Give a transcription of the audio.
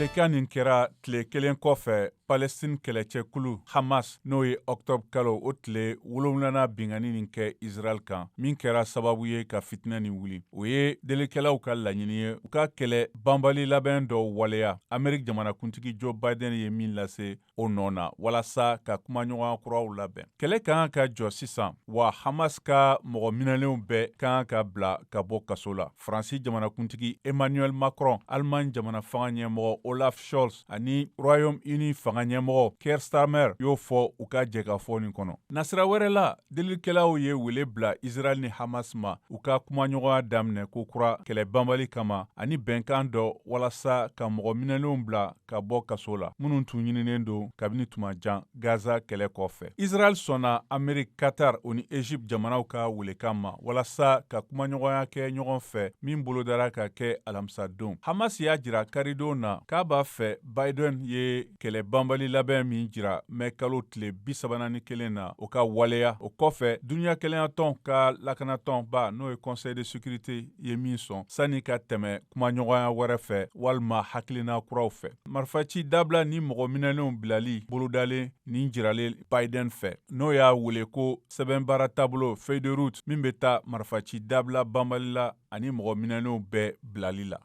Welekan nin kɛra tile kelen kɔfɛ, Palestine kɛlɛcɛkulu Hamas, n'o ye octobre kalo o tile 7nan binkanni nin kɛ Israël kan, min kɛra sababu ye ka fitinɛ nin wuli. O ye delikɛlaw ka laɲini ye, u ka kɛlɛ banbali labɛn dɔw waleya, Amerique jamanakuntigi Joe Biden ye min lase o nɔ na, walasa ka kumaɲɔgɔnya kuraw labɛn. Kɛlɛ ka kan ka jɔ sisan wa, Hamas ka mɔgɔ minɛlenw bɛɛ ka kan ka bila ka bɔ kaso la. Faransi jamanakuntigi Emmanuel Macron, Allemagne jamana fanga ɲɛmɔgɔ Olaf Scholz ani Royaume-Uni fanga ɲɛmɔgɔ Keir Starmer y'o fɔ u ka jɛkafɔ nin kɔnɔ. Nasira wɛrɛ la, delikɛlaw ye wele bila Israël ni Hamas ma, u ka kumaɲɔgɔnya daminɛ ko kura kɛlɛ banbali kama, ani bɛnkan dɔ walasa ka mɔgɔ minɛlenw bila ka bɔ kaso la, minnu tun ɲininen don kabini tuma jan Gaza kɛlɛ kɔfɛ. Israël sɔnna Amerique, Qatar o ni Egypte jamanaw ka welekan ma walasa ka kumaɲɔgɔnya kɛ ɲɔgɔn fɛ, min bolodara ka kɛ alamisadon. Hamas y'a jira karidon na k'a b'a fɛ Biden ye kɛlɛ banbali labɛn min jira mɛ kalo tile 31 na, o ka waleya. O kɔfɛ, duniɲa kelenyatɔn ka lakanatɔnba, n'o ye Conseil de sécurité ye, min sɔn sani ka tɛmɛ kumaɲɔgɔnya wɛrɛ fɛ walima hakilina kuraw fɛ. Marifaci dabila ni mɔgɔ minɛlenw bilali bolodalen nin jiralen Biden fɛ, n'o y'a wele ko sɛbɛnbaara taabolo, feuille de route, min bɛ taa marifaci dabila banbali la ani mɔgɔ minɛlenw bɛɛ bilali la.